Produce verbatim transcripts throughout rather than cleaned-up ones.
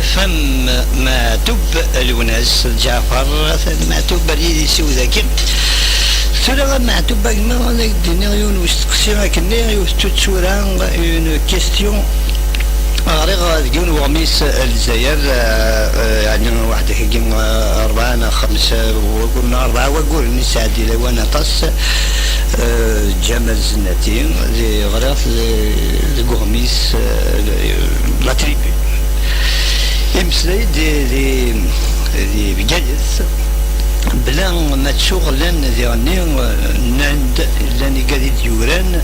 F M Meɛtub Lwennas Ǧaɛfar, Meɛtub ar yid-isiw dagi. Tura a Meɛtub, a gma, ad ak-d-iniɣ yiwen usteqsi akkenni, yiwet tuttura, une question. Ɣriɣ deg yiwen weɣmis n Lezzayer, eh, eh, yeɛni waḥed akagi, eh, rebɛa neɣ xemsa wagguren, neɣ rebɛa wagguren i sɛeddi lawan aṭas, eh, Ǧamal Zennati, di, ɣriɣ-t di, deg uɣmis, eh, La Tribune. Imeslay-d di, di, di Bgayet, bla ma ttuɣ, llan diɣenni, eh, nnan-d, llan igad i d-yuran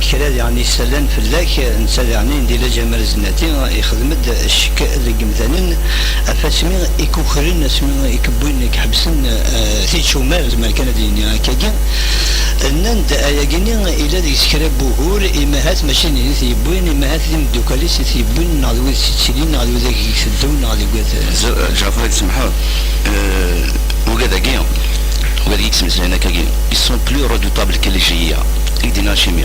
kra diɣen isallan fell-ak, netta diɣen i d-ila Ǧamal Zennati, ixdem-d ccek deg yimdanen ɣef asmi i kukren, asmi i kewwin, i iḥebsen, eh, tičumar, zemmer kan ad yini akkagi. Nnan-d ayagi-nni ila deg-s kra n wugur, imahat mačči d nitni i t-yewwin, imahat d imeddukal-is i t-yewwin, neɣ d wid s-ittilin, neɣ d wid i iteddun, neɣ d wid. Ǧaɛfar, ad tsemḥeḍ, eh, ugad-agi, ugad-agi i yettmeslayen akkagi, ils sont plus redoutables que les J I A. I k-d-iniɣ acimi.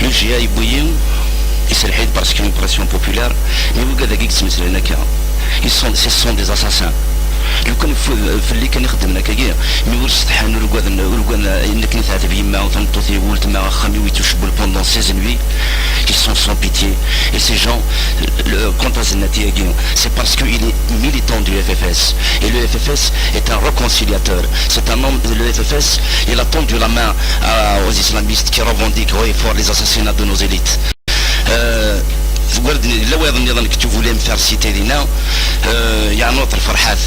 Le J I A yewwi-yi, iserreḥ-iyi-d parce que une pression populaire, mais ugad-agi i yettmeslayen akka, ils sont, ce sont des assassins. Lukan f-, fell-i kan i xeddmen akkagi, mi ur setḥan, ur ugaden, ur ugaden ayen akken i teɛteb yemma, tameṭṭut-iw, weltma, axxam-iw yettucebbel pendant seize nuits, ils sont sans pitié. Et ces gens, le, quant à Zennati-agi, c'est parce qu'il est militant du F F S. Et le F F S est un réconciliateur. C'est un homme, le F F S, il a tendu la main à, aux islamistes qui revendiquent haut et fort les assassinats de nos élites. Euh, لا واحد النظام que tu voulais me faire citer, Lina. Euh, il y a un autre, Farhat.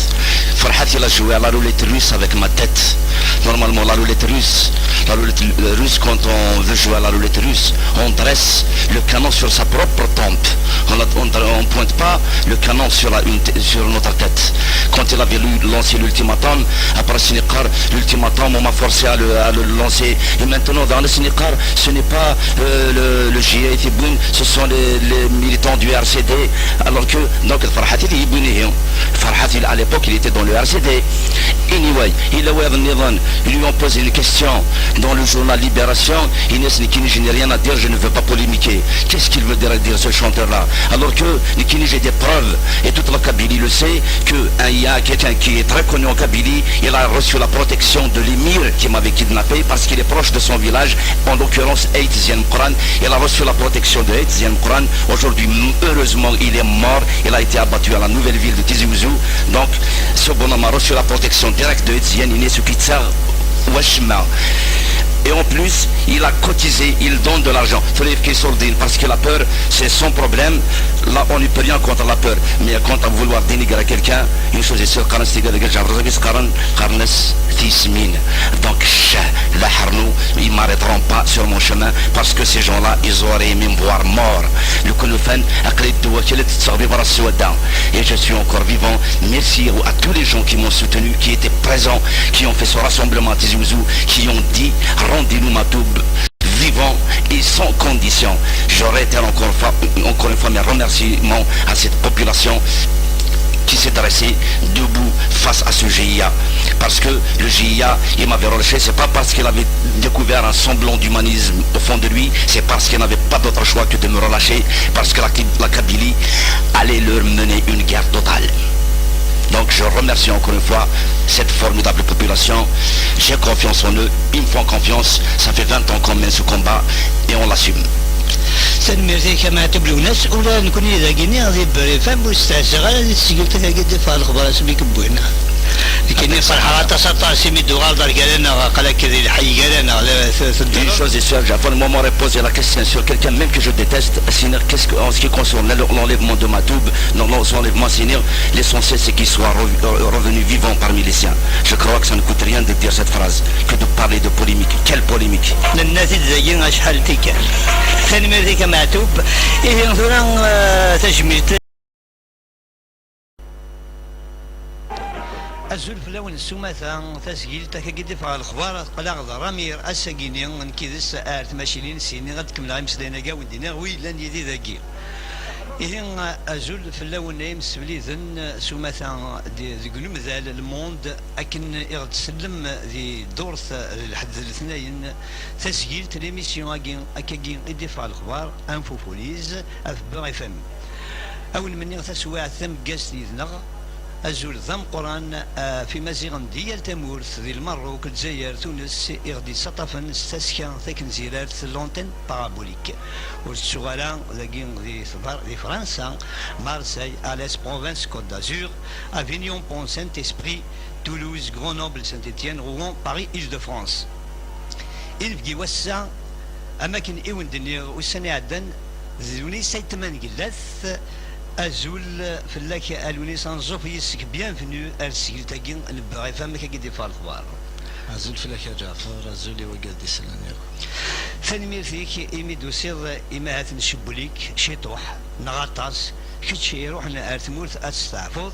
Farhat, il a joué à la roulette russe avec ma tête. Normalement, la roulette russe, la roulette russe, quand on veut jouer à la roulette russe, on dresse le canon sur sa propre tempe. On ne pointe pas le canon sur, la, une, sur notre tête. Quand il avait lancé l'ultimatum, après, l'ultimatum, on m'a forcé à le, à le lancer. Et maintenant, dans le Sénégal, ce n'est pas, euh, le, le J I A, ce sont les, les militants du R C D. Alors que, donc, Farhat, il est Farhat, à l'époque, il était dans le R C D. Anyway, il a, ils lui ont posé une question dans le journal Libération. Inès Nikini, je n'ai rien à dire, je ne veux pas polémiquer. Qu'est-ce qu'il veut dire, dire ce chanteur-là? Alors que Nikini, j'ai des preuves, et toute la Kabylie le sait, qu'il y a quelqu'un qui est très connu en Kabylie, il a reçu la protection de l'émir qui m'avait kidnappé parce qu'il est proche de son village, en l'occurrence Ait Zian Mkran. Il a reçu la protection de Ait Zian Mkran. Aujourd'hui, heureusement, il est mort. Il a été abattu à la nouvelle ville de Tizi Ouzou. Donc, ce bonhomme a reçu la protection directe de Ait Zian, il n'est ce qui sert. Et en plus, il a cotisé, il donne de l'argent. Parce que la peur, c'est son problème. Là, on ne peut rien contre la peur. Mais quant à vouloir dénigrer quelqu'un, une chose est sûre, qqaren-as tigad, qqaren-as tismin. Donc, ccah, d aḥernu, ils m'arrêteront pas sur mon chemin parce que ces gens-là, ils auraient aimé me voir mort. Lukan ufan aql-i deg wakal, ad tetteɣ di berra s swadda. Et je suis encore vivant. Merci à tous les gens qui m'ont soutenu, qui étaient présents, qui ont fait ce rassemblement à Tizi Ouzou, qui ont dit: rendez-nous Matoub vivant et sans condition. Je réitère encore une fois, encore une fois mes remerciements à cette population qui s'est dressée debout face à ce J I A. Parce que le J I A, il m'avait relâché, c'est pas parce qu'il avait découvert un semblant d'humanisme au fond de lui, c'est parce qu'il n'avait pas d'autre choix que de me relâcher, parce que la, la Kabylie allait leur mener une guerre totale. Donc je remercie encore une fois cette formidable population. J'ai confiance en eux, ils me font confiance. Ça fait vingt ans qu'on mène ce combat et on l'assume. Tanemmirt-ik a Maɛtub Lwennas, ula d nekkni dagini di Beurre F M ur steɛsiɣ ara di tesgilt-agi d-iffeɣ lexbar asmi i k-wwin. Nekkini ferḥeɣ aṭas, aṭas imi d-tuɣaleḍ ar gar-aneɣ, aql-ak di lḥay gar-aneɣ, la t-, teddreḍ. Une chose est sûre, Jafar, moi m'aurait posé la question sur quelqu'un même que je déteste, sinon qu'est-ce que, en ce qui concerne l'enlèvement de Matoub, non, non, son enlèvement, sinon l'essentiel c'est qu'il soit re-, re-, revenu vivant parmi les siens. Je crois que ça ne coûte rien de dire cette phrase, que de parler de polémique. Quelle polémique? Nenna-t-id dagi acḥal n tikkal. Tanemmirt-ik a Maɛtub. Ihi tura, eh, tajmilt. Azul fell-awen s umata, tasgilt akka i d-iffeɣ ɣer lexbar, aql-aɣ d Ramir ass-agi-ni, nekk yid-s ar tmacinin, sini ad d-kemmleɣ imeslayen-agi a wen-d-iniɣ wi yellan yid-i dagi. Ihi, azul fell-awen ay imsefliden s umata di, deg unemdal, le monde, akken i ɣ-d-tsellem di ddurt d lḥedd d letnayen, tasgilt n l'émission-agi, akkagi i d-iffeɣ lexbar, Info Police, ɣef Beurre F M. A wen-menniɣ taswiɛt tameggazt yid-neɣ. Azul d ameqqran ɣef Imaziɣen di yal tamurt, di Lmerruk, Lezzayer, Tunes, i ɣ-d-yettaṭṭafen s taska takenzirart, l'antenne parabolique. Ur tettuɣ ara dagi di tbar-, di Fransa, Marseille, Alès, Provence, Côte d'Azur, Avignon, Pont Saint-Esprit, Toulouse, Grenoble, Saint-Étienne, Rouen, Paris, Île-de-France. Inebgi wass-a, am akken i wen-d-nniɣ ussan iɛeddan, d Lewnis Ayt Mengellat. Azul fell-ak a Lewnis, anẓuf yis-k, bienvenue ar tesgilt-agi n Beɣ F M, amek akka i d-iffeɣ lexbar? Azul fell-ak a Ǧaɛfer, azul i wigad d-isellen yakk. Tanemmirt-ik imi d-tusiḍ, imi ahat ncewwel-ik ciṭuḥ neɣ aṭas, kečč iruḥen ar tmurt ad testeɛfuḍ,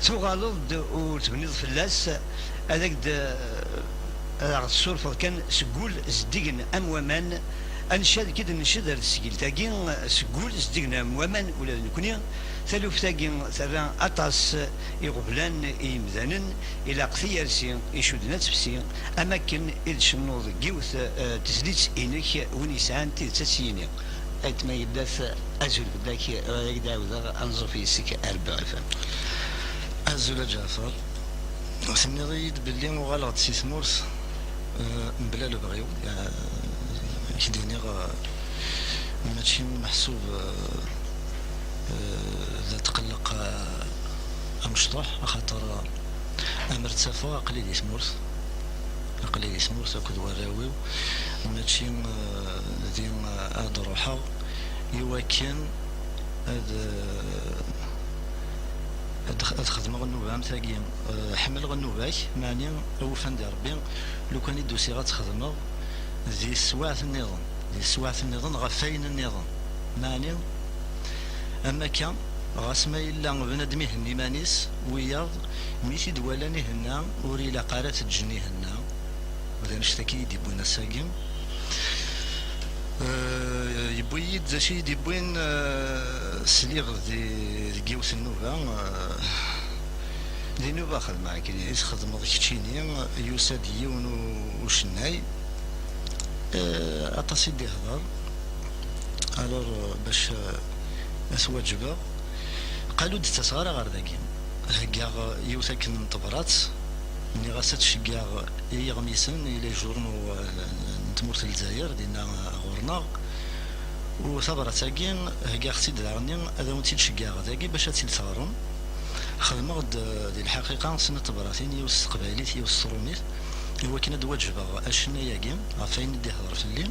tuɣaleḍ-d ur tebniḍ fell-as, ad ak-d, ad aɣ-tessurfeḍ kan seg wul zeddigen am waman, ad ncad, kid nced ar tesgilt-agi, seg wul zeddigen am waman ula d nekkni. Taluft-agi terra aṭas iɣeblan i yimdanen, ilaq tiyersi icudden ad tefsi, am akken i d-tcennuḍ deg yiwet, eh, tezlit-inek, win yesɛan tidet ad tt-yini. Ayt Mengellat, azul fell-ak, ad ak-d-ɛawdeɣ anẓuf yis-k ar Beɣ F M. Azul a Ǧaɛfer. Tenniḍ-iyi-d belli uɣaleɣ-d si tmurt, eh, mebla lebɣi-w. Eh, ad k-d-iniɣ, eh, mačči meḥsub, eh, eh, d atqelleq, eh, amecṭuḥ, axaṭer, eh, amer ttafeɣ aql-i di tmurt. Aql-i di tmurt akked warraw-iw, mačči, eh, di, eh, ad ruḥeɣ i wakken ad, eh, ad x-, ad xedmeɣ nnuba am tagi. Eh, ḥemmleɣ nnuba-k, meɛni awufan di Rebbi, lukan i d-usiɣ ad tt-xedmeɣ di teswiɛt nniḍen, di teswiɛt nniḍen ɣef wayen nniḍen. Meɛni, am akka, ɣas ma yella bnadem ihenna iman-is, wiyaḍ mi t-id-walan ihenna, ur ilaq ara ad t-ǧǧen ihenna. D annect-agi i d-yewwin ass-agi. Eh, yewwi-yi-d d acu i yi-d-yewwin, eh, sliɣ di, deg yiwet n nnuba, eh, di nnuba xedmeɣ akken i txedmeḍ keččini, yusa-d yiwen u-, ucennay, eh, aṭas i d-ihder, alors, eh, bac, eh, ad t-waǧbeɣ, qal ur d-ttaseɣ ara ɣer dagi. Heggaɣ yiwet akken n tebrat, nniɣ-as ad tceggeɣ i yiɣmisen, i les journaux, eh, n tmurt n Lezzayer, dinna ɣur-neɣ. U tabrat-agi, heggaɣ-tt-id daɣenni, ad awen-tt-id-ceggɛeɣ dagi bac ad tt-id-teɣrem. Xedmeɣ-d, eh, di lḥaqiqa, snat tebratin, yiwet s teqbaylit, yiwet s trumit, i wakken ad d-waǧbeɣ acennay-agi ɣef wayen i d-ihder fell-i.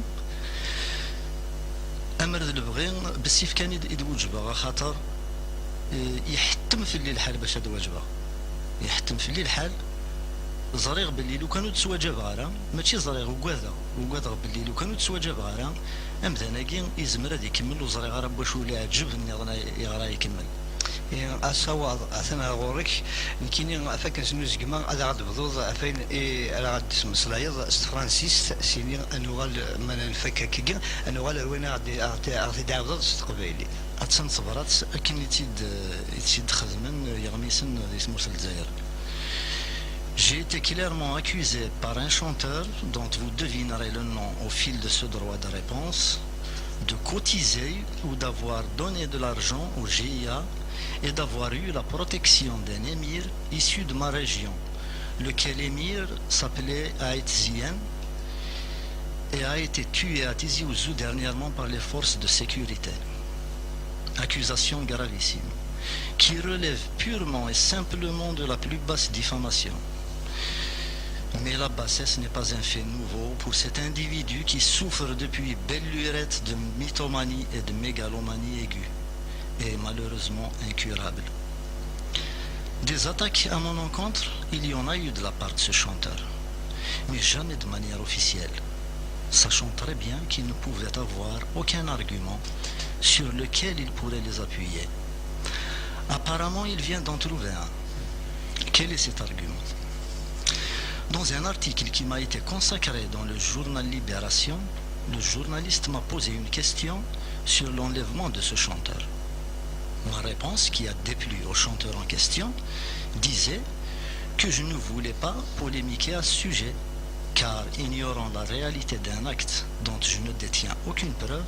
Amer d lebɣi, bessif kan i d-, i d-weǧbeɣ, axaṭer, eh, iḥettem fell-i lḥal bac ad d-waǧbeɣ. Iḥettem fell-i lḥal, ẓriɣ belli lukan ur d-ttwaǧabeɣ ara, mačči ẓriɣ, ugadeɣ, ugadeɣ belli lukan ur d-ttwaǧabeɣ ara, amdan-agi izmer ad ikemmel, ur ẓriɣ ara n wacu leɛǧeb nniḍen ay-, iɣer ara ikemmel. Eh, asawaḍ atan ɣer ɣur-k, nekkini af akken snuzegmeɣ ad aɣ-d-tebduḍ ɣef wayen i ara ɣ-d-tesmeslayeḍ s tefransist, sini ad nuɣal, ma nfak akkagi, ad nuɣal ar wayen aɣ-d-, aɣ-t-, aɣ-t-id-tɛawdeḍ s teqbaylit. Attan tebrat akken i tt-id-, i tt-id-xedmen yiɣmisen di tmurt n Lezzayer. J'ai été clairement accusé par un chanteur dont vous devinerez le nom au fil de ce droit de réponse, de cotiser ou d'avoir donné de l'argent au G I A et d'avoir eu la protection d'un émir issu de ma région, lequel émir s'appelait Aït Zien et a été tué à Tizi Ouzou dernièrement par les forces de sécurité. Accusation gravissime, qui relève purement et simplement de la plus basse diffamation. Mais la bassesse n'est pas un fait nouveau pour cet individu qui souffre depuis belle lurette de mythomanie et de mégalomanie aiguë, et malheureusement incurable. Des attaques à mon encontre, il y en a eu de la part de ce chanteur, mais jamais de manière officielle, sachant très bien qu'il ne pouvait avoir aucun argument sur lequel il pourrait les appuyer. Apparemment, il vient d'en trouver un. Quel est cet argument ? Dans un article qui m'a été consacré dans le journal Libération, le journaliste m'a posé une question sur l'enlèvement de ce chanteur. Ma réponse, qui a déplu au chanteur en question, disait que je ne voulais pas polémiquer à ce sujet. car ignorant la réalité d'un acte dont je ne détiens aucune preuve,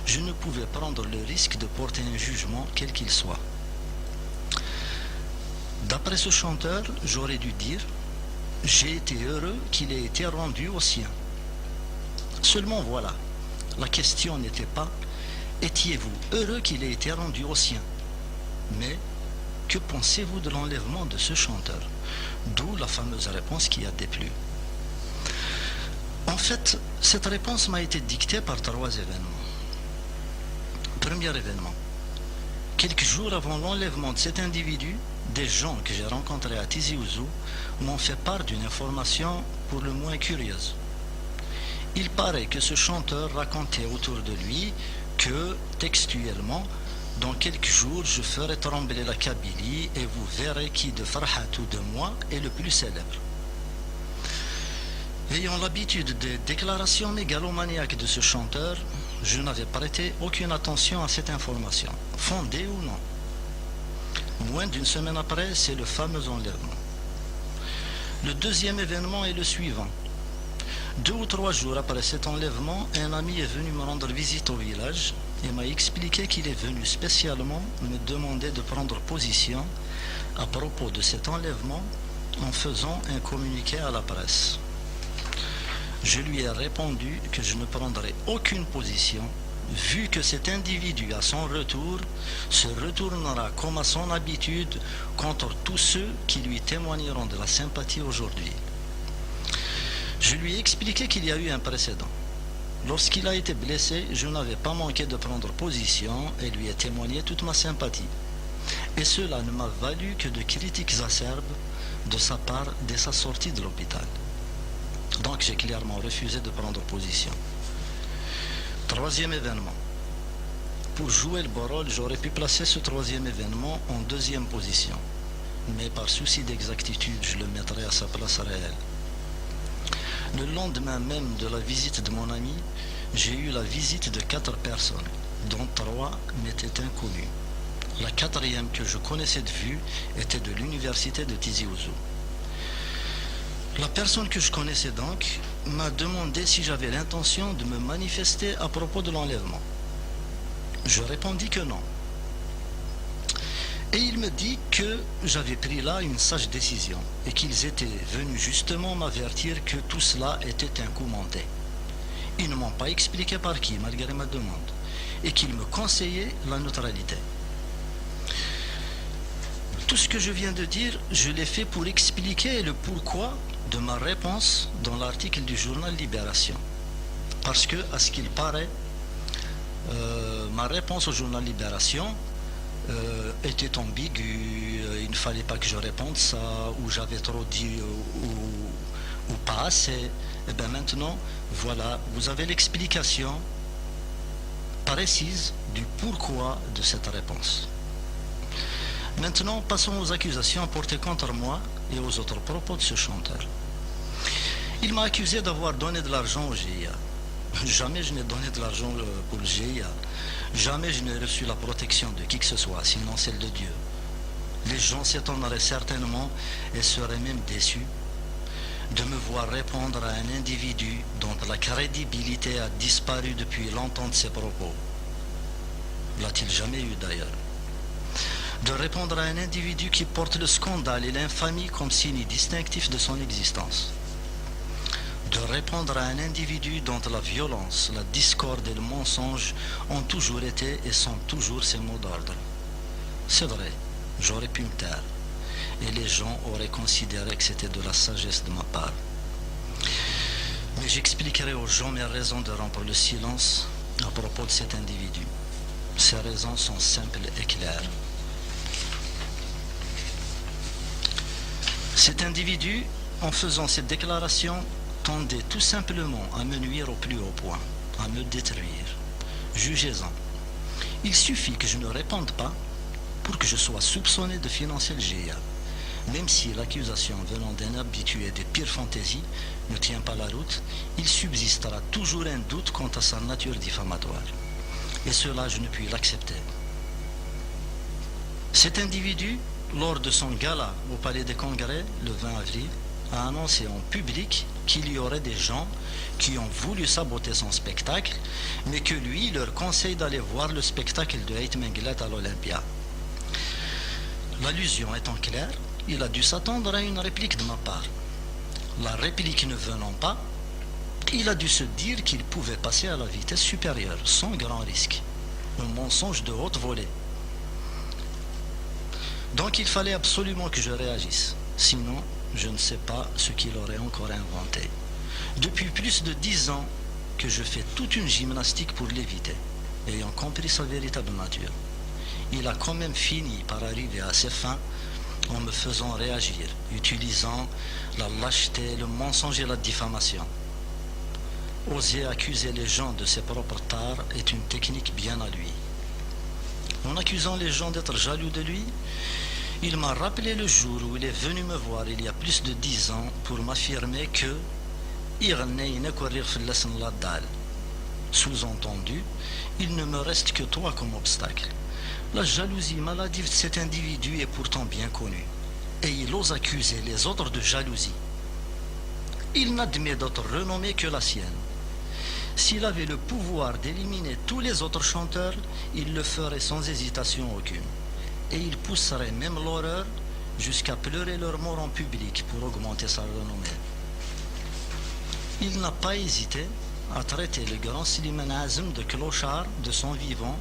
je ne pouvais prendre le risque de porter un jugement quel qu'il soit. D'après ce chanteur, j'aurais dû dire : « J'ai été heureux qu'il ait été rendu au sien. » Seulement voilà, la question n'était pas : « Étiez-vous heureux qu'il ait été rendu au sien ? » Mais : « Que pensez-vous de l'enlèvement de ce chanteur ? » D'où la fameuse réponse qui a déplu. En fait, cette réponse m'a été dictée par trois événements. Premier événement. Quelques jours avant l'enlèvement de cet individu, des gens que j'ai rencontrés à Tizi Ouzou m'ont fait part d'une information pour le moins curieuse. Il paraît que ce chanteur racontait autour de lui que, textuellement, « Dans quelques jours, je ferai trembler la Kabylie et vous verrez qui de Farhat ou de moi est le plus célèbre. » Ayant l'habitude des déclarations mégalomaniaques de ce chanteur, je n'avais prêté aucune attention à cette information, fondée ou non. Moins d'une semaine après, c'est le fameux enlèvement. Le deuxième événement est le suivant. Deux ou trois jours après cet enlèvement, un ami est venu me rendre visite au village et m'a expliqué qu'il est venu spécialement me demander de prendre position à propos de cet enlèvement en faisant un communiqué à la presse. Je lui ai répondu que je ne prendrai aucune position, vu que cet individu, à son retour, se retournera comme à son habitude contre tous ceux qui lui témoigneront de la sympathie aujourd'hui. Je lui ai expliqué qu'il y a eu un précédent. Lorsqu'il a été blessé, je n'avais pas manqué de prendre position et lui ai témoigné toute ma sympathie. Et cela ne m'a valu que de critiques acerbes de sa part dès sa sortie de l'hôpital. Donc j'ai clairement refusé de prendre position. Troisième événement. Pour jouer le beau rôle, j'aurais pu placer ce troisième événement en deuxième position. Mais par souci d'exactitude, je le mettrai à sa place réelle. Le lendemain même de la visite de mon ami, j'ai eu la visite de quatre personnes, dont trois m'étaient inconnues. La quatrième, que je connaissais de vue, était de l'université de Tizi Ouzou. La personne que je connaissais donc m'a demandé si j'avais l'intention de me manifester à propos de l'enlèvement. Je répondis que non. Et il me dit que j'avais pris là une sage décision et qu'ils étaient venus justement m'avertir que tout cela était un coup monté. Ils ne m'ont pas expliqué par qui, malgré ma demande, et qu'ils me conseillaient la neutralité. Tout ce que je viens de dire, je l'ai fait pour expliquer le pourquoi de ma réponse dans l'article du journal Libération. Parce que, à ce qu'il paraît, euh, ma réponse au journal Libération, euh, était ambiguë, euh, il ne fallait pas que je réponde ça, ou j'avais trop dit, euh, ou, ou pas assez. Et bien maintenant, voilà, vous avez l'explication précise du pourquoi de cette réponse. Maintenant, passons aux accusations portées contre moi et aux autres propos de ce chanteur. Il m'a accusé d'avoir donné de l'argent au G I A. Jamais je n'ai donné de l'argent, euh, pour le G I A. Jamais je n'ai reçu la protection de qui que ce soit, sinon celle de Dieu. Les gens s'étonneraient certainement et seraient même déçus de me voir répondre à un individu dont la crédibilité a disparu depuis longtemps de ses propos. L'a-t-il jamais eu d'ailleurs ? De répondre à un individu qui porte le scandale et l'infamie comme signe distinctif de son existence. De répondre à un individu dont la violence, la discorde et le mensonge ont toujours été et sont toujours ses mots d'ordre. C'est vrai, j'aurais pu me taire, et les gens auraient considéré que c'était de la sagesse de ma part. Mais j'expliquerai aux gens mes raisons de rompre le silence à propos de cet individu. Ces raisons sont simples et claires. Cet individu, en faisant cette déclaration, tendait tout simplement à me nuire au plus haut point, à me détruire. Jugez-en. Il suffit que je ne réponde pas pour que je sois soupçonné de financer le G I A. Même si l'accusation venant d'un habitué des pires fantaisies ne tient pas la route, il subsistera toujours un doute quant à sa nature diffamatoire. Et cela, je ne puis l'accepter. Cet individu, lors de son gala au Palais des Congrès le vingt avril, a annoncé en public qu'il y aurait des gens qui ont voulu saboter son spectacle, mais que lui leur conseille d'aller voir le spectacle de Ait Menglat à l'Olympia. L'allusion étant claire, il a dû s'attendre à une réplique de ma part. La réplique ne venant pas, il a dû se dire qu'il pouvait passer à la vitesse supérieure, sans grand risque. Un mensonge de haute volée. Donc il fallait absolument que je réagisse. Sinon, je ne sais pas ce qu'il aurait encore inventé. Depuis plus de dix ans que je fais toute une gymnastique pour l'éviter, ayant compris sa véritable nature. Il a quand même fini par arriver à ses fins en me faisant réagir, utilisant la lâcheté, le mensonge et la diffamation. Oser accuser les gens de ses propres tares est une technique bien à lui. En accusant les gens d'être jaloux de lui, il m'a rappelé le jour où il est venu me voir il y a plus de dix ans pour m'affirmer que iɣennayen akk rriɣ fell-asen la dalle. Sous-entendu, il ne me reste que toi comme obstacle. La jalousie maladive de cet individu est pourtant bien connue, et il ose accuser les autres de jalousie. Il n'admet d'autre renommée que la sienne. S'il avait le pouvoir d'éliminer tous les autres chanteurs, il le ferait sans hésitation aucune. Et il pousserait même l'horreur jusqu'à pleurer leur mort en public pour augmenter sa renommée. Il n'a pas hésité à traiter le grand Slimane Azem de clochard de son vivant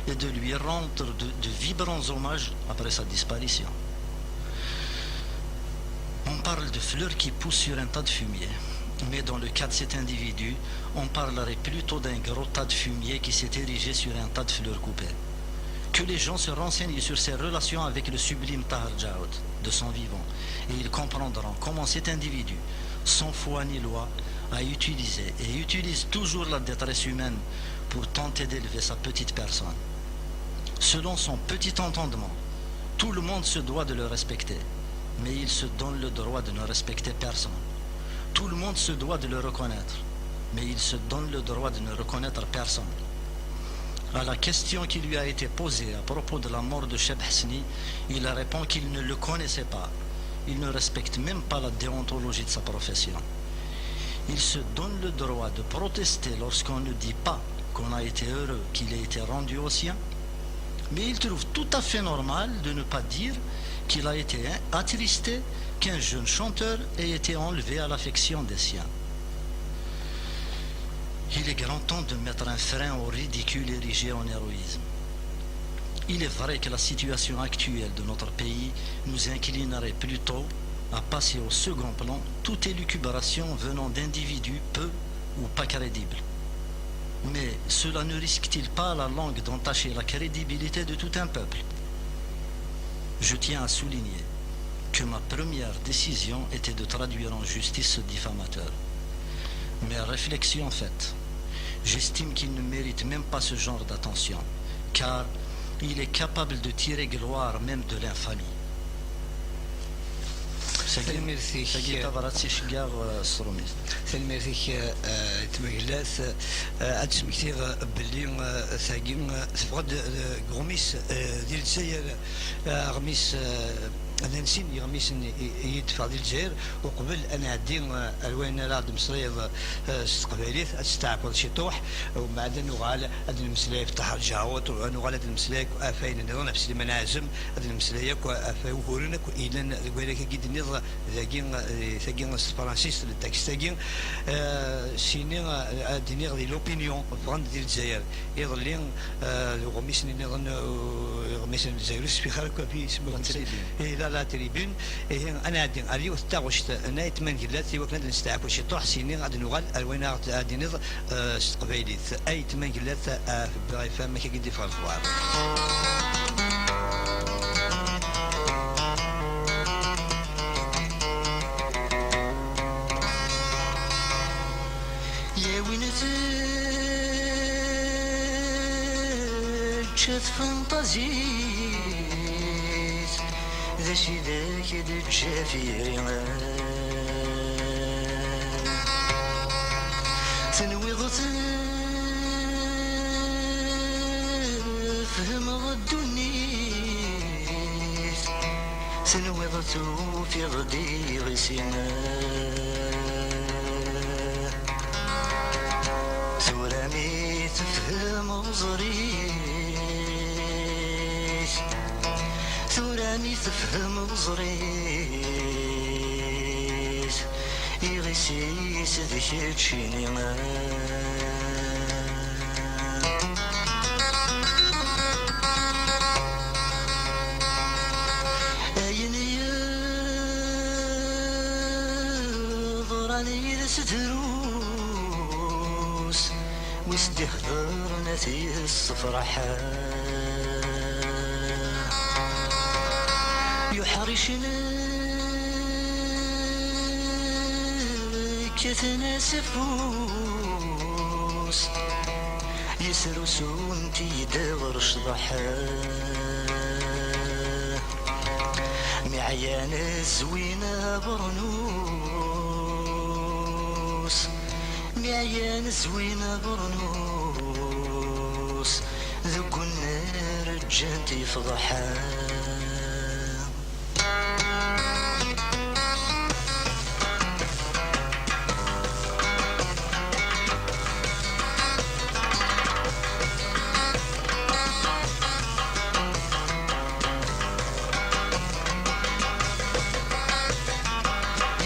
et de lui rendre de, de vibrants hommages après sa disparition. On parle de fleurs qui poussent sur un tas de fumier, mais dans le cas de cet individu, on parlerait plutôt d'un gros tas de fumier qui s'est érigé sur un tas de fleurs coupées. Que les gens se renseignent sur ses relations avec le sublime Tahar Djaoud de son vivant, et ils comprendront comment cet individu, sans foi ni loi, a utilisé et utilise toujours la détresse humaine pour tenter d'élever sa petite personne. Selon son petit entendement, tout le monde se doit de le respecter, mais il se donne le droit de ne respecter personne. Tout le monde se doit de le reconnaître, mais il se donne le droit de ne reconnaître personne. À la question qui lui a été posée à propos de la mort de Cheb Hsni, il répond qu'il ne le connaissait pas. Il ne respecte même pas la déontologie de sa profession. Il se donne le droit de protester lorsqu'on ne dit pas qu'on a été heureux qu'il ait été rendu aux siens, mais il trouve tout à fait normal de ne pas dire qu'il a été attristé qu'un jeune chanteur ait été enlevé à l'affection des siens. Il est grand temps de mettre un frein au ridicule érigé en héroïsme. Il est vrai que la situation actuelle de notre pays nous inclinerait plutôt à passer au second plan toute élucubration venant d'individus peu ou pas crédibles. Mais cela ne risque-t-il pas à la longue d'entacher la crédibilité de tout un peuple ? Je tiens à souligner que ma première décision était de traduire en justice ce diffamateur. Mais réflexion faite, j'estime qu'il ne mérite même pas ce genre d'attention, car il est capable de tirer gloire même de l'infamie. Tanemmirt-ik. Tagi d tabrat iceggeɛ, eh, s trumit. Tanemmirt-ik, eh, eh, Tmagellat. Eh, ad d-smektiɣ, eh, belli, eh, tagi, eh, teffeɣ-d, eh, deg uɣmis, eh, di Lezzayer, eh, aɣmis, eh, llan sin yeɣmisen i, i, i d-teffeɣ di Lezzayer, uqbel ad nɛeddi, eh, ar wayen ara d-temmeslayeḍ, eh, s teqbaylit, ad testeɛfuḍ ciṭuḥ, umbeɛd ad nuɣal ad nemmeslay ɣef Ṭaher Ǧaɛuṭ, ad nuɣal ad nemmeslay ɣef wayen nniḍen, ɣef Sliman Ɛazem, ad nemmeslay akk ɣef wuguren akk yellan deg wayen akka i d-tenniḍ dagi, eh, tagi s tefransist, le texte-agi, eh, sini, eh, ad d-iniɣ di l'opinion, ffɣen-d di Lezzayer. Iḍelli, eh, d uɣmis nniḍen, eh, uɣmis n Lezzayer, ur sfiɣ ara akk ɣef yisem. La Tribune. Eh, la, la Tribune. Ihi, ad nɛeddi ar yiwet n taɣect n Ayt Mangellat, i wakken ad nesteɛfu ciṭuḥ, sini ad nuɣal ar wayen ara d-tiniḍ, eh, s teqbaylit. Ayt Mangellat, eh, ɣef Beɣ F M, akka i d-iffeɣ lexbar. Yawin teǧǧa tfenṭazit, d acu i d ak-d-teǧǧa tiri? Tenwiḍ tfehmeḍ ddunit, tenwiḍ tufiḍ-d iɣisimen. Tefhem uẓrit, tura mi tefhem uẓrit, iɣis-is d keččini. Ayen yeḍran yid-s drus, wi s-d-iheḍren ad t-yessefreḥ. Yuḥricen kkaten-as afus, yesrusun-t-id ɣer ccḍeḥ. Mi ɛyan zwin abernus, mi ɛyan zwin abernus, deg unnar ǧǧan-t yefḍeḥ.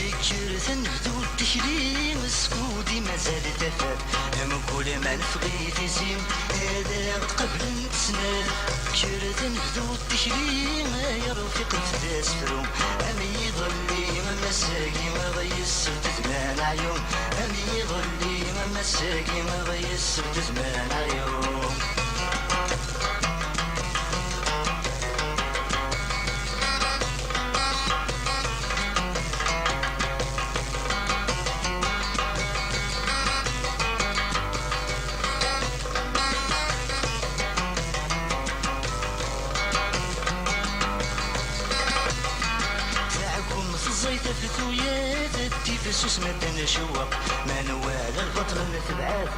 Yekker tenbdut tikli, skud i mazal tafat, mkul ma neffeɣ i tizi, ad aɣ-d-qablent snat. Kker tenbdut tikli, ay rfiq nfed asefru, am yiḍelli, am ass-agi, aɣ-yesbedd d ma neɛyu, am yiḍelli, am ass-agi, aɣ-yesbedd d ma neɛyu. Taɛkumt ẓẓay tafetuyat, tifsus madden cewweq, ma nwala lbaṭel netbeɛ-it,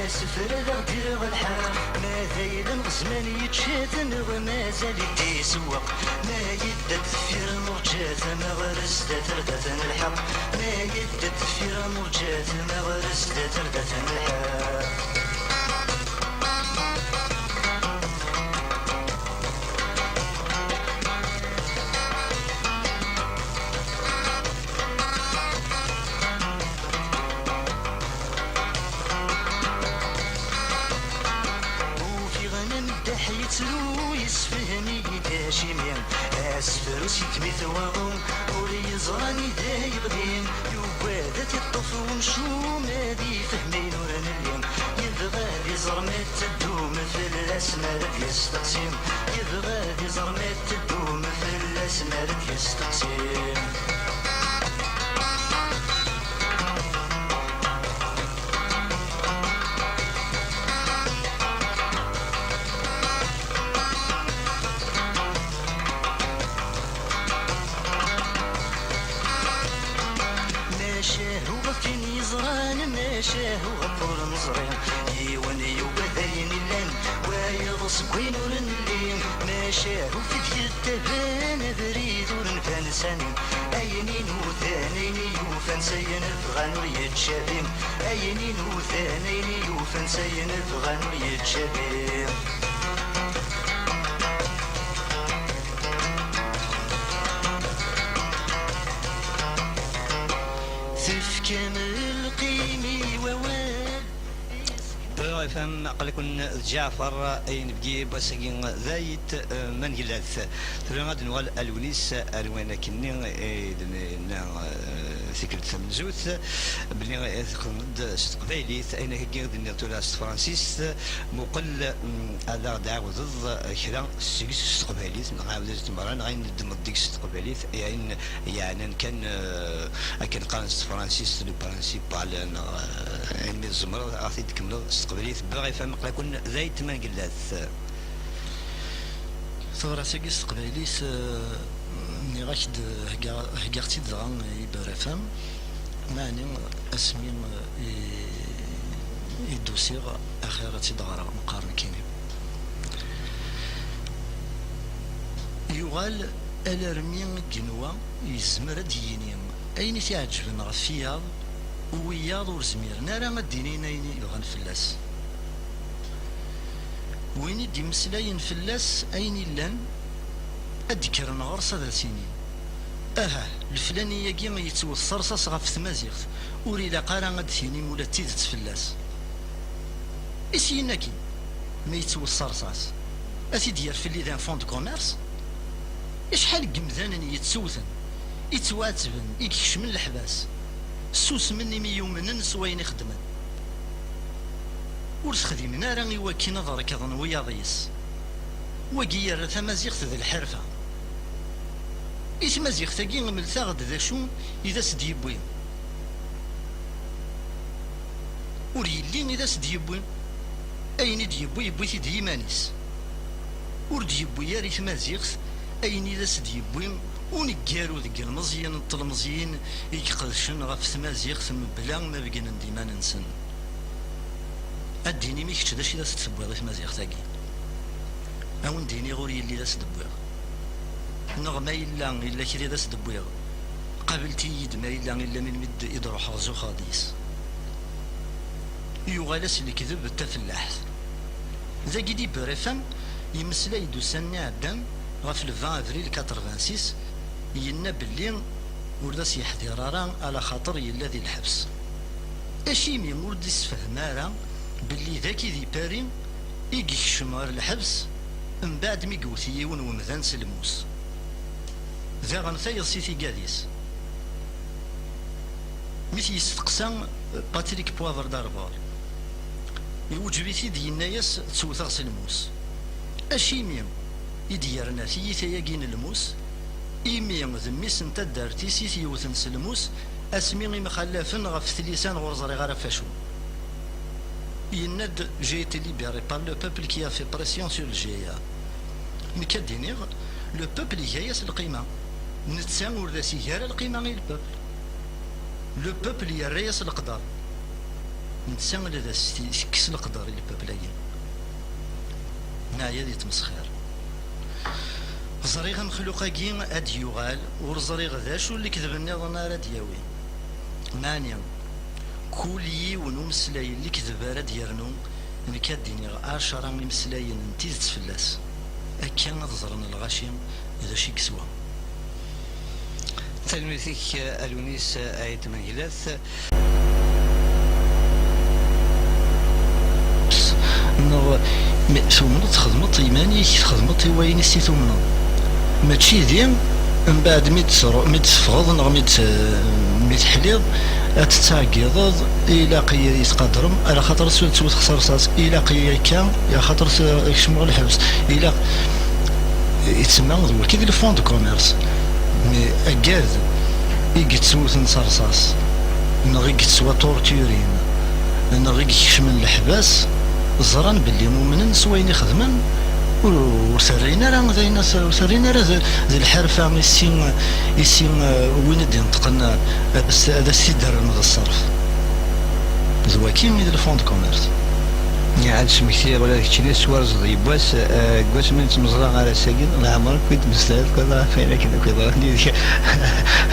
asefra d aɣ-d-ireɣ lḥeqq. Ma d ayla neɣ zzman yečča-t, neɣ mazal-it isewweq. Ma yedda-d deffir nurǧa-t, ma ɣer zdat rdat n lḥeqq. Ma yedda-d deffir nurǧa-t, ma ɣer zdat rdat n lḥeqq. Ufiɣ ameddaḥ yettru, yessefhem-iyi-d acimi asefru s yeddem-it waḍu, ur yeẓri anida yeɣli. Yugad ad t-iṭṭef umcum, ad ifhem ayen ur nelli. Yebɣa ad iẓer ma teddum fell-as mi ara d-yesteqsi. Yebɣa ad iẓer ma teddum fell-as mi ara d-yesteqsi. Macahu ɣef win yeẓran, macahu ɣef ur neẓri. Yiwen yugad ayen illan, wayeḍ seg wayen ur nelli. Macahu fi d-yettaban abrid ur nban sani. Ayen inudan, ayen i yufan s ayen bɣan ur yettcabi. Ayen inudan, ayen i yufan s ayen bɣan ur yettcabi. Tefkam lqim i wawal. Beurre F M, aql-aken d Ǧaɛfar Ayinebgi, ass-agi d ayt, eh, Mangellat. Tura ad nuɣal a Lewnis, ar wayen akkenni i d-nenna, eh, tikkelt tamenzut, belli, eh, txedmeḍ-d s teqbaylit, ayen akka i d-tenniḍ tura s tefransist, muqel, mm, ad aɣ-d-ɛawdeḍ, eh, kra seg-s s teqbaylit, neɣ ɛawed-as-d merra, neɣ ayen d-tmeḍ deg-s s teqbaylit, ayen yeɛnan kan, eh, akken qqaren s tefransist, le principal, neɣ, eh, imi tzemreḍ ad ɣ-t-id-tkemmleḍ s teqbaylit, Beurre F M, aql-aken d ayt Mangellat. Tabrat-agi s teqbaylit, eh, nniɣ-ak-d, heggaɣ-, heggaɣ-tt-id dɣa i Beurre F M, meɛni asmi, eh, i, i d-usiɣ, axir ad tt-id-ɣreɣ, meqqar nekkini. Yuɣal alarmi i yenwa yezmer ad d-yini ayen i t-iɛeǧben ɣef wiyaḍ, u wiyaḍ ur zmiren ara ad d-inin ayen i bɣan fell-as. Win i d-imeslayen fell-as ayen illan, ad d-kkren ɣer-s ad as-inin: "Aha, leflani-agi yettwet s rṣas ɣef tmaziɣt, ur ilaq ara ad d-tinim ula d tidet fell-as." I syin-agi, ma yettwet s rṣas, ad t-id-yerr fell-i d un fonds de commerce? Acḥal n yemdanen yettewten, yettwaɛettben, i ikecmen leḥbas, ssusmen imi yumnen s wayen i xeddmen. Ur t-xdimen ara i wakken ad rekḍen wiyaḍ-is. Wagi yerra tamaziɣt d lḥerfa. I tmaziɣt-agi, mlet-aɣ-d d acu i d as-d-yewwi. Ur yelli i d as-d-yewwi. Ayen i d-yewwi, yewwi-t-id i yiman-is. Ur d-yewwi ara i tmaziɣt ayen i d as-d-yewwi uneggaru deg ilmeẓyen n tlemẓyin i iqedcen ɣef tmaziɣt mebla ma begnen-d iman-nsen. Ad d-inim i kečč d acu i d as-d-tewwiḍ i tmaziɣt-agi? A wen-d-iniɣ ur yelli d as-d-wwiɣ. Neɣ ma yella, yella kra i d as-d-wwiɣ, qablet-iyi-d ma yella illa melmi d-, i d-ruḥeɣ zuxeɣ deg-s. Yuɣal-as lekdeb d tafellaḥt. Dagi di Beurre F M, yemmeslay-d ussan-nni iɛeddan ɣef le vingt avril quatre-vingt-six, yenna belli ur d as-yeḥdir ara, ala xaṭer yella di lḥebs. Acimi ur d-issefhem ara belli dagi di Paris i yekcem ɣer lḥebs, mbeɛd mi yewwet yiwen wemdan s lmus? Daɣen tayeḍ si tigad-is, mi t-yesteqsa Patrick Poivre d'Arvor, iweǧǧeb-it-id, yenna-yas: "Ttewteɣ s lmus." Acimi i d-yerna tiyita-agi n lmus? Imi d mmi-s n taddart-is i t-yewten s lmus asmi imxallafen ɣef tlisa n ur ẓriɣ ara ɣef acu. Yenna-d: "J'ai été libéré par le peuple qui a fait pression sur le G I A." Nekk ad d-iniɣ, le peuple iga-yas lqima. Netta ur d as-iga ara lqima i le peuple. Le peuple yerra-yas leqder. Netta la d as-tekkes leqder i le peuple-agi. Neɛya di tmesxir. Ẓriɣ amexluq-agi ad d-yuɣal, ur ẓriɣ d acu n lekdeb nniḍen ara d-yawi. Meɛni, kul yiwen umeslay n lekdeb ara d-yernu, nekk ad d-iniɣ ɛecra imeslayen n tidet fell-as. Akka ad ẓren lɣaci d acu i yeswa. Tanemmirt-ik a Lunis Ayt Mengellat. Neɣ mi tumneḍ, txedmeḍ iman-ik, txedmeḍ i wayen i s-i tumneḍ. Mačči di, mbeɛd mi d-tru-, mi d-teffɣeḍ neɣ mi d-, mi teḥliḍ, ad tettɛeggiḍeḍ: "Ilaq-iyi ad yi-tqadrem, ala xaṭer ur ttwet xserṣas, ilaq-iyi akka, axaṭer s-, kecmeɣ lḥebs, ilaq." Yettsemma d wagi d le fonds de commerce. Mais aggad i yettewten s rṣas, neɣ i yettwatorturin, neɣ i ikecmen leḥbas, ẓran belli umnen s wayen i xedmen, ur, ur t-rrin ara d ayen, ur t-rrin ara d, d lḥerfa i si, i si, eh, win i d-ineṭqen, eh, ad as-, ad as-t-id-rren d ṣṣerf. D waki i d le fonds de commerce. Niɛad smekti ula d keččini s warẓeḍ yiwwas, eh, deg wasmi nettmeẓra ar ass-agi, leɛmer akk i d-meslayeḍ kan ɣef wayen akken akk yeḍran yid-k.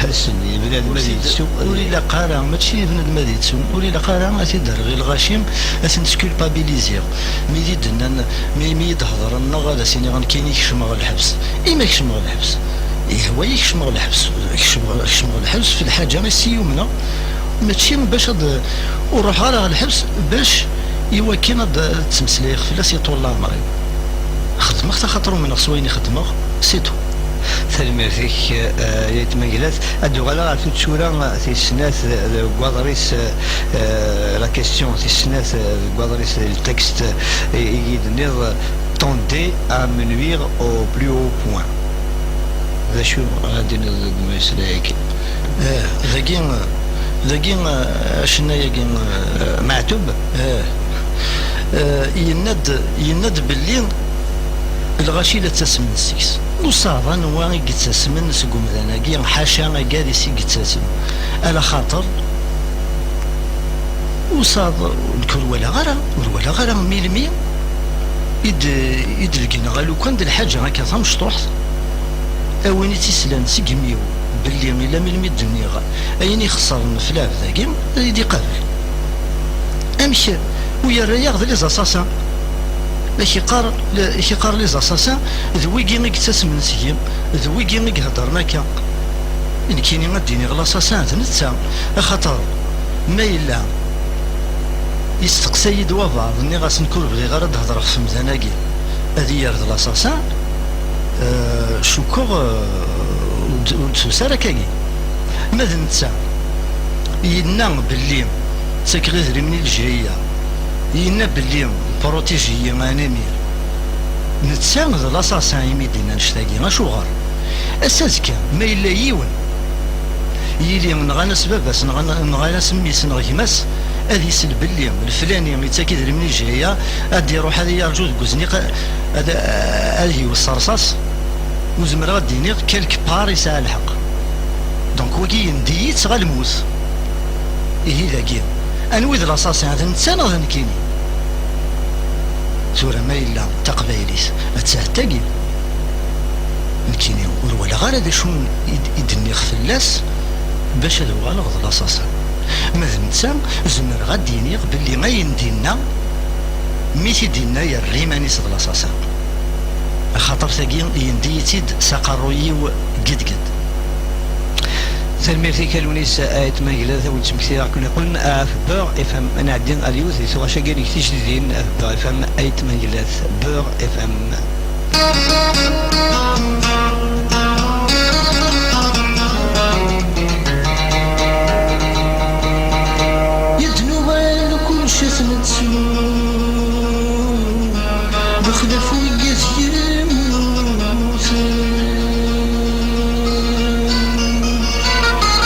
Ass-nni, bnadem ad yettu. Ur ilaq ara, mačči d bnadem ad yettu, ur ilaq ara ad t-id-rreɣ i lɣaci, ad ten-skulpabiliziɣ. Mi d-nnan, mi, mi d-hedren, neɣ ad as-iniɣ nekkini kecmeɣ lḥebs. Ima kecmeɣ lḥebs? Ihwa-yi kecmeɣ lḥebs. Kecmeɣ, kecmeɣ lḥebs f lḥaǧa i s-yumneɣ. Mačči bac ad, ur ruḥeɣ ara ɣer lḥebs bac i wakken ad, ad ttmeslayeɣ fell-as i ṭul leɛmer-iw. Xedmeɣ-t axaṭer umneɣ s wayen i xedmeɣ, c'est tout. Tanemmirt-ik, eh, ay At Mengellat. Ad d-uɣaleɣ ɣer tuttura tis snat deg waḍris, eh, la question tis snat deg waḍris, le texte, eh, i yi-d-tenniḍ: "Tendez à me nuire au plus haut point." D acu ara d-tiniḍ deg umeslay-agi? Eh, dagi, dagi, eh, acennay-agi, eh, Meɛtub? Eh, eh, yenna-d, yenna-d belli lɣaci la ttasmen seg-s. Ur ssaɛḍ anwa i yettasmen seg umdan-agi, ḥaca agadis i yettasem. Ala xaṭer usaḍ, nekk ur walaɣ ara, ur walaɣ ara melmi i d-, i d-legneɣ alukan d lḥaǧa akka tamecṭuḥt. A win i tt-islan seg imi-w belli ila melmi d-nniɣ ayen ixeṣren f lɛebd-agi, ad yi-d-iqabel. Amek ur yerra-yaɣ d les assassins? Ak-iqqar, ak-iqqar les assassins, d wigi i yettasmen seg-i, d wigi i iheddren akka. Nekkini ad d-iniɣ l'assassin d netta, axaṭer ma yella yesteqsa-yi-d wabeɛḍ, nniɣ-as nekk ur bɣiɣ ara ad d-hedreɣ ɣef temdan-agi, ad iyi-yerr d l'assassin, euh, cukkeɣ, euh, ur d-, ur d-tusa ara akkagi. Ma d netta yenna belli ttakeɣ idrimen i lejhiya, yenna belli protégé-yi un émir, netta d l'assassin imi d-yenna annect-agi. Acuɣer? Ass azekka, ma yella yiwen, yili nɣan-as baba-s, nɣan-, nɣan-as mmi-s neɣ gma-s, ad isel belli leflani yettak idrimen i lejhiya, ad d-iruḥ ad yerǧu deg uzniq, ad, ad yewwet s rrṣaṣ, ur zemreɣ ad d-iniɣ quelque part yesɛa lḥeqq. Donc wagi yendi-yi-tt ɣer lmut. Ihi dagi, anwa i d l'assassin, d netta neɣ d nekkini? Tura ma yella d taqbaylit, atta d tagi. Nekkini ur walaɣ ara d acu i d-, i d-nniɣ fell-as bac ad uɣaleɣ d l'assassin. Ma d netta, zemreɣ ad d-iniɣ belli ayen d-inna, mi t-id-inna yerra iman-is d l'assassin. Axaṭer tagi yendi-yi-tt-id s aqerruy-iw gedged. Tanemmirt-ik a Lewnis Ayt Mangellat, a wen-ttmektiɣ akken iqen ɣef Beurre F M. Ad nɛeddi ar yiwet di tɣac-agi deg tijdidin ɣef Beurre F M, Ayt Mangellat, Beurre F M. Yad nuɣal kullec ad t-nettu, bexlaf wigad yemmuten.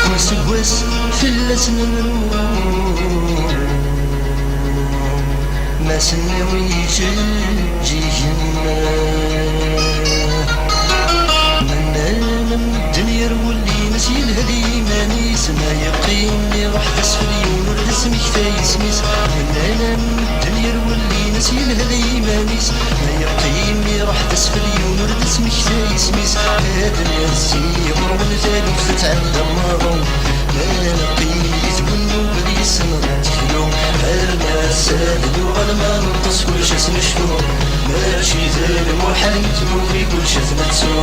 Kul seggas fell-asen nru. Ma s-nniɣ iǧeǧǧigen, ma nnan medden yerwel-ines yelha d yiman-is, ma yeqqim iruḥ d asfel yiwen ur d-ismektay isem-is. Ma nnan medden yerwel-ines yelha d yiman-is, ma yeqqim iruḥ d asfel yiwen ur d-ismektay isem-is. Ad nezzi ɣur-wen taluft ad tɛedda maḍu. Ma neqqim di twennu ad yessenɣ ad teklu, ar n ass ad nuɣal ma neṭṭes kullec ad s-necfu. Mačči d lmuḥal mi tmuki kullec ad t-nettu.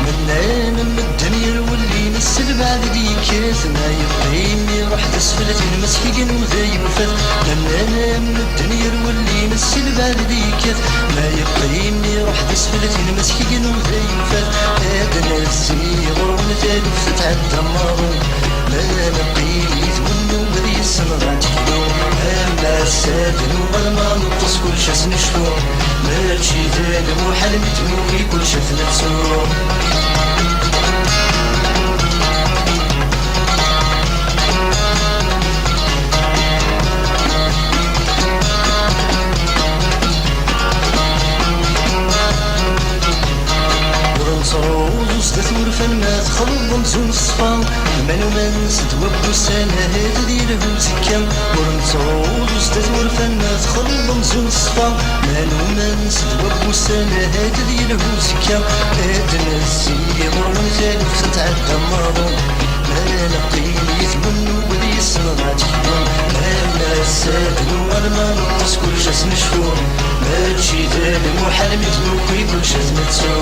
Mennan medden yerwel-ines s lbeɛd d-yekkat, ma yeqqim iruḥ d asfel ad t-inmeskeg nuda yufat. Mennan medden yerwel-ines s lbeɛd d-yekkat, ma yeqqim iruḥ d asfel ad t-inmeskeg nuda yufat. Ad nezzi ɣur-wen taluft ad tɛedda maḍu. Ma neqqim di twennu ad yessenɣ ad teklu, am ass ad nuɣal ma neṭṭes kullec ad s-necfu. Mačči d lmuḥal mi tmuki kullec ad t-nettu. Ur nettruẓu zdat wurfan ma texleḍ amzun ṣṣfa. Ma numen s ddwa n wussan ahat ad yelhu uzekka. Ur nettruẓu zdat wurfan ma texleḍ amzun ṣṣfa. Ma numen s ddwa n wussan ahat ad yelhu uzekka. Ad nezzi ɣur-wen taluft ad tɛedda maḍu. Ma neqqim yid-wen nugad yis-neɣ ad teknu. Am ass ad nuɣal ma neṭṭes kullec ad s-necfu. Mačči d lmuḥal mi d-nuki kullec ad t-nettu.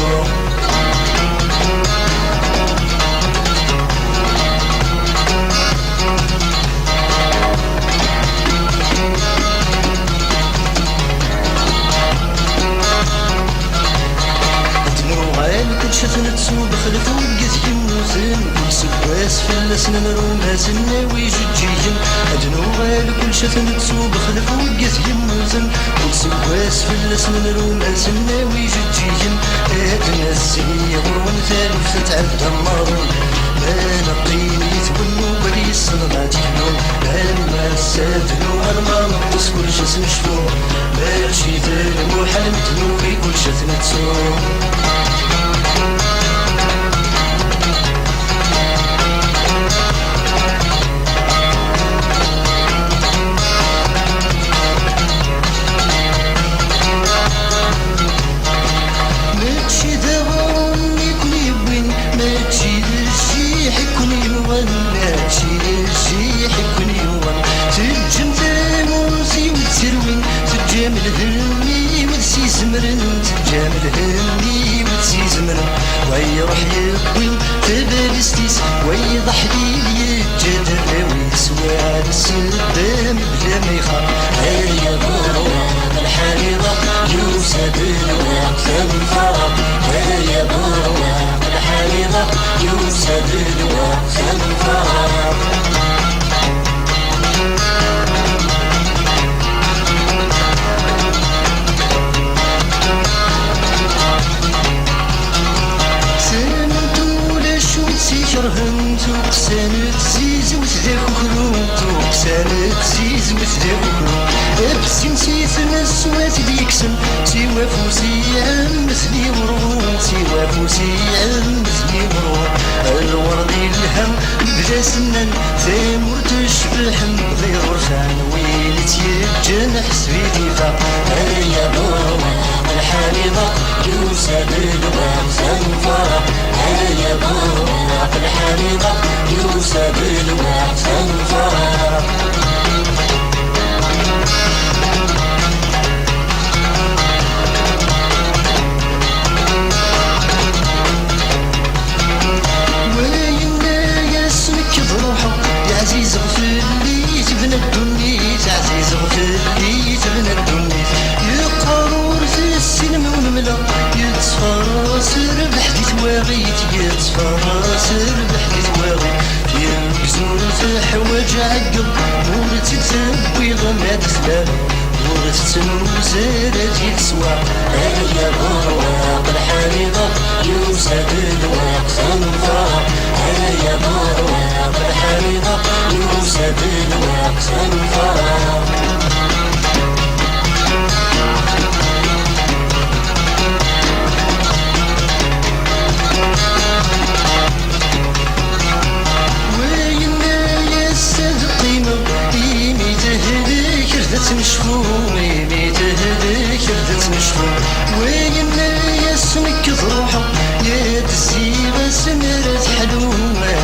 Ad nuɣal kullec ad t-nettu bexlaf wigad yemmuten. Kul seggas fell-asen nru ma sen-nawi ijeǧǧigen. Ad nuɣal kullec ad t-nettu bexlaf wigad yemmuten. Kul seggas fell-asen nru ma sen-nawi ijeǧǧigen. Ad nezzi ɣur-wen taluft ad tɛedda maḍu. Ma neqqim yid-wen nugad yis-neɣ ad teknu. Am ass ad nuɣal ma neṭṭes kullec ad s-necfu. Mačči d lmuḥal mi d-nuki kullec ad t-nettu. Ḥikkun yiwen, mačči d zzix i ken-yuɣen. Teǧǧem tamuzi-w d terwin, teǧǧam lhemm-iw d s-izemren, teǧǧam lhemm-iw d s-izemren. Wa iruḥ yewwi tabalizt-is, wa iḍeḥ di yeǧǧa-d arraw-is, wa d ssebba mebla ma ixaq. Ay aburweq, lḥal iḍaq, yusa-d lweqt ad nfaraq. Ay aburweq, lḥal iḍaq, yusa-d lweqt ad nfaraq. Tament ulac ur tt-ikerhen, tuqsan d tizwit d akukru, tuqsan d tizwit d akukru. Abessin si tmeswat d-yekksen, siwa afus iɛemmed liwru, siwa afus iɛemmed liwru. Lwerḍ ilha mebla sennan, tamurt tecbeḥ mebla iɣerfan, win i tt-yeǧǧan ḥseb-it ifaq. Ay aburweq, lḥal iḍaq, yusa-d lweqt ad nfaraq. Ay aburweq, lḥal iḍaq, yusa-d lweqt ad nfaraq. Wa yenna-yas nekk ad ruḥeɣ, ɛzizeɣ fell-i tebna ddunit, ɛzizeɣ fell-i tebna ddunit. Yeqqar ur tessinem ur nemla, yettfaras rrbeḥ di twaɣit, yettfaras rrbeḥ di twaɣit. Tirmegzur teḥwaǧ aɛeggeḍ, ur tt-id-tewwiḍ ma d tlal, ur tettnuz ara di leswaq. Ay aburweq, lḥal iḍaq, yusa-d lweqt ad nfaraq. Ay aburweq, lḥal iḍaq, yusa-d lweqt ad nfaraq. Wa yenna-yas ad qqimeɣ, imi tehlek ar d ad tmecku, imi tehlek ar d ad tmecku. Wa yenna-yas nekk ad ruḥeɣ, ad zziɣ asmi ara teḥlu,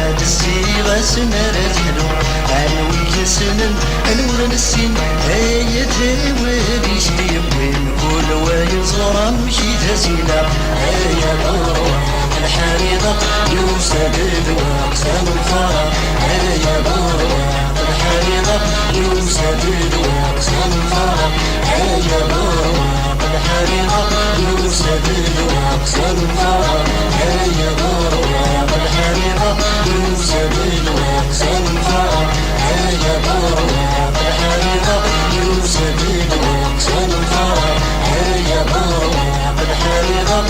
ad zziɣ asmi ara teḥlu. Anwi i yessnen, anwa ur nessin, aya d awal i s-d-yewwin, kul wa yeẓra amek i d as-ilaq. Ay aburweq, lḥal iḍaq, yusa-d lweqt ad nfaraq. Ay aburweq, lḥal iḍaq, yusa-d lweqt ad nfaraq. Ay aburweq, lḥal iḍaq, yusa-d lweqt ad nfaraq. Ay aburweq, lḥal iḍaq, yusa-d lweqt ad nfaraq. Ay aburweq, lḥal iḍaq, yusa-d lweqt ad nfaraq. Ay aburweq, lḥal iḍaq.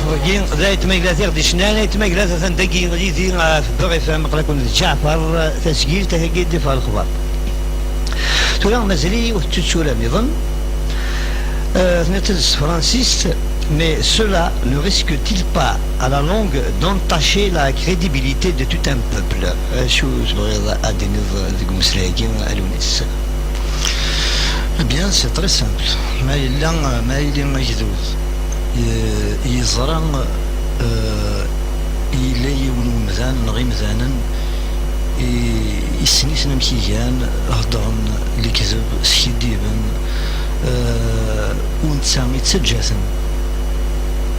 Wagi d aytma Glat i ɣ-d-icnan, aytma Glat atan dagi yid-i ɣef Beurre F M, aql-aken d Ǧaɛfar, tasgilt, tagi d-iffeɣ lexbar. Tura mazal-iyi ur tetturam iḍen. Euh, tenniḍ-t-id s tefransist, mais cela ne risque-t-il pas, à la longue, d'entacher la crédibilité de tout un peuple? Acu tebɣiḍ ad d-tiniḍ deg umeslay-agi, a Lewnis? Eh bien, c'est très simple. Ma yella, ma yili agdud, ye-, yeẓra, euh, yella yiwen umdan neɣ imdanen i, issniten amek i gan, heddren lekdeb, skiddiben, eh, u netta ittaǧǧa-ten.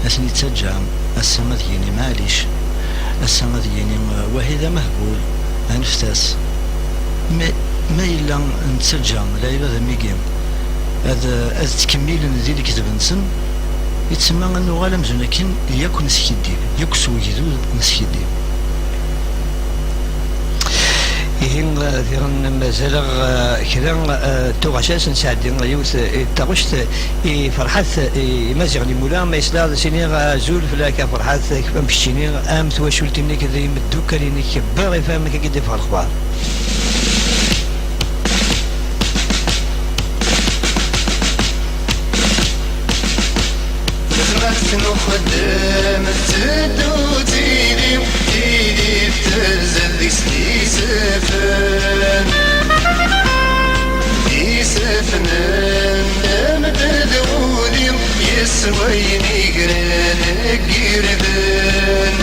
Ad ten-ittaǧǧa, ass-a ad yini maɛlic, ass-a ad yini, eh, wahi d amehbul, aneft-as. Ma, ma yella nettaǧǧa lɛibad am wigi ad, ad ttkemmilen di lekdeb-nsen, yettsemma ad nuɣal amzun akken yakk neskiddib, yakk s wegdud neskiddib. Ihi, diɣen mazal-aɣ, eh, kra, eh, tuɣac-as, nesɛeddi yiwet, eh, taɣect i Ferḥat, eh, i Maziɣ Limula, ma yesla ad s-iniɣ, eh, azul fell-ak a Ferḥat, am keččini, am twacult-inek d imeddukal-inek, Beurre F M, akka i d-iffeɣ lexbar. Lexmat n uxeddem tetteddu tili, tili terzel deg-s d iseflen. D iseflen d amedda d wudi, yes wayen igran deg irden.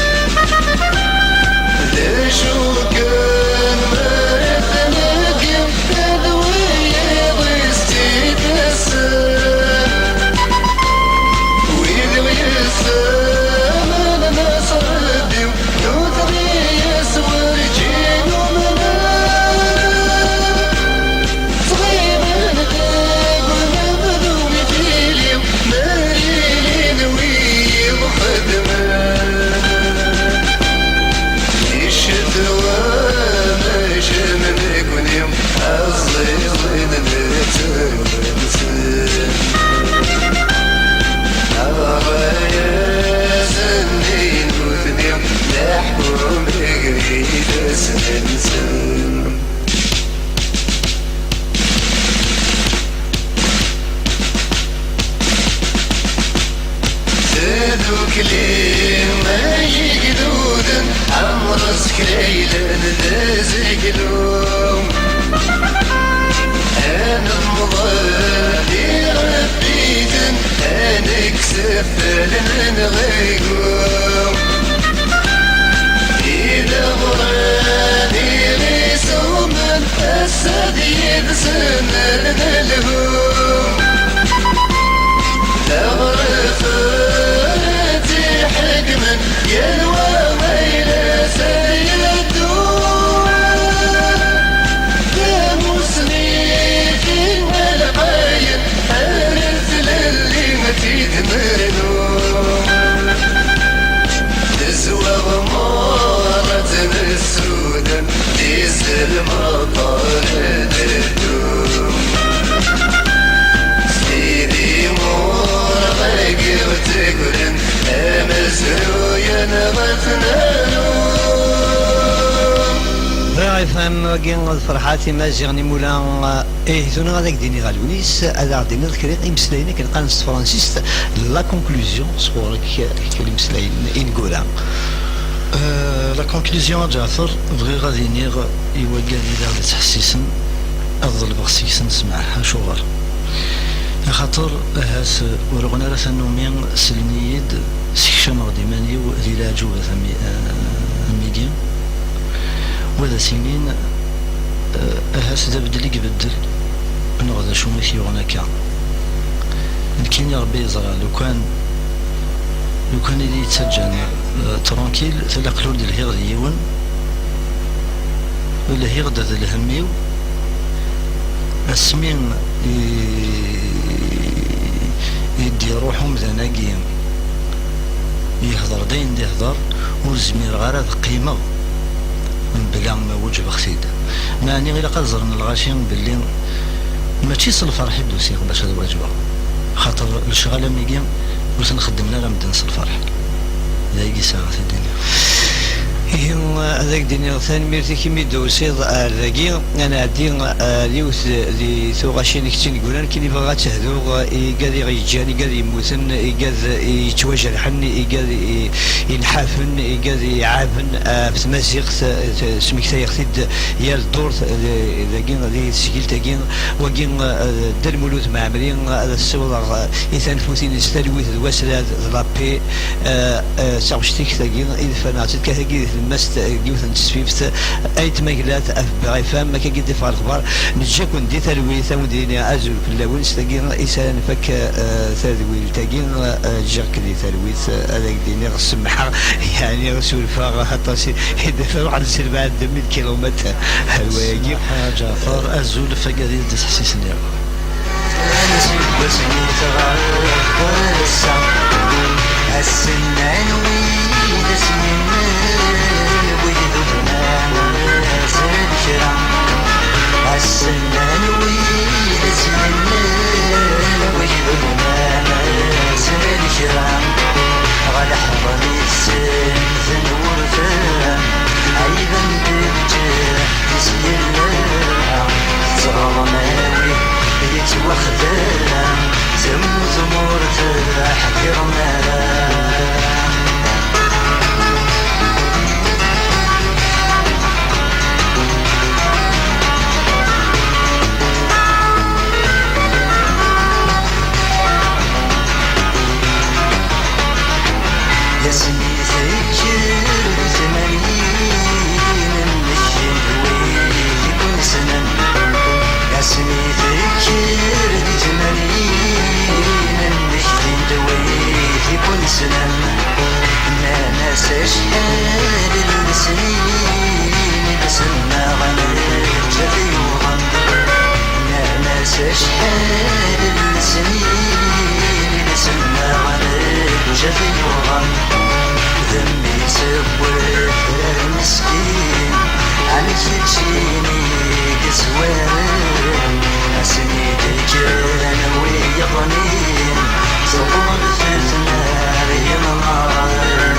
Fehmeɣ-agi d Ferḥat Imaziɣen Imula. Eh, tura ad ak-d-iniɣ a Lewnis, ad aɣ-d-tiniḍ kra imeslayen akken qqaren s tefransist, la conclusion, sɣur-k, kra imeslayen ineggura. Euh, la conclusion, a Ǧaɛfer, bɣiɣ ad iniɣ i wagad i d aɣ-d-ittḥessisen, ad ḍelbeɣ seg-sen ssmaḥ. Acuɣer? Axaṭer, ahat, ur uɣen ara tannumi, sellen-iyi-d, sekcameɣ-d iman-iw di leɛǧubat am, eh, am wigi. Wa d as-inin, eh, ahat d abeddel i ibeddel, neɣ d acu i t-yuɣen akka. Nekkini Rebbi yeẓra, lukan, lukan i d-iyi-ttaǧǧan, eh, tranquille, talaqel ur d-lhiɣ d yiwen, lhiɣ-d d lhemm-iw, asmi i, i d-iruḥ umdan-agi, yehder-d ayen d-ihder, ur zmireɣ ara ad qqimeɣ mebla ma weǧbeɣ-t-id. Meɛni ilaq ad ẓren lɣaci belli mačči s lferḥ i d-usiɣ bac ad weǧbeɣ, xaṭer lecɣal am wigi ur ten-xeddmen ara medden s lferḥ. D ayagi sɛiɣ ad t-id-iniɣ. Ihi, ad ak-d-iniɣ tanemmirt-ik imi d-tusiḍ ar dagi. Ad nɛeddi ar yiwet di tuɣacin i yettineggura, nekkini bɣiɣ ad tehduɣ i igad i ɣ-yeǧǧan, igad yemmuten, igad yettwajerḥen, igad i, inḥafen, igad iɛaben ɣef tmaziɣt, smektayeɣ-t-id yal ddurt, d-, dagi, di tesgilt-agi, wagi, eh, Dda Lmulud Mɛemmri, ad as-ssiwḍeɣ, eh, i tanfut-ines talwit d wasrad d la paix, eh, eh, d taɣect-ik tagi i d-fanaɣ-tt-id kra tagi di tlemmast, eh, n yiwet n tesfift, Ayt Maglat, af Beɣ F M, akkagi d-iffeɣ lexbar, neǧǧa-ken di talwit, ad wen-d-iniɣ azul fell-awen, s tagi i s ara nfak, eh, tadwilt-agi, eh, ǧǧiɣ-k di talwit, eh, ad ak-d-iniɣ semḥeɣ, yeɛni surfeɣ aṭas i, i d-ruḥen si lbeɛd de mille kilomètres ar wayagi. Ḥaǧa Ǧaɛfer, azul f agad i d-isḥessisen-iw. Aseggas-nni tɣerreb wass-a, ass-n anwi d as-yennan wid d-bnan azal kra. Ass-n anwi d as-yennan wid d-bnan azal kra. Ɣer leḥḍen i tsen tenwurt, ɛiben deg lǧehd-is yella, tettɣaḍen awid yettwaxdan, temmut tmurt ḥdiɣen ara. Asmi tekker di tmanyin, nnek d wid i ken-ssnen. Asmi tekker di tmanyin, nnek d wid i ken-ssnen. Nnan-as acḥal n lesnin i d-semmaɣ, neǧǧa-t yuḍen. Nnan-as acḥal n lesnin i d-semmaɣ, neǧǧa-t yuḍen. D mmi-s n wefrar meskin, am keččini i yezwaren. Asmi d-kkren wiyeḍnin, sewḍen-ten ar yemɣaren.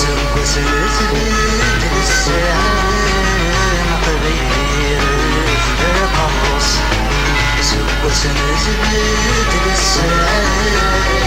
Seg wasmi tbeddel ssaɛa, aqbayli irfed aqerru-s. Seg wasmi tbeddel ssaɛa,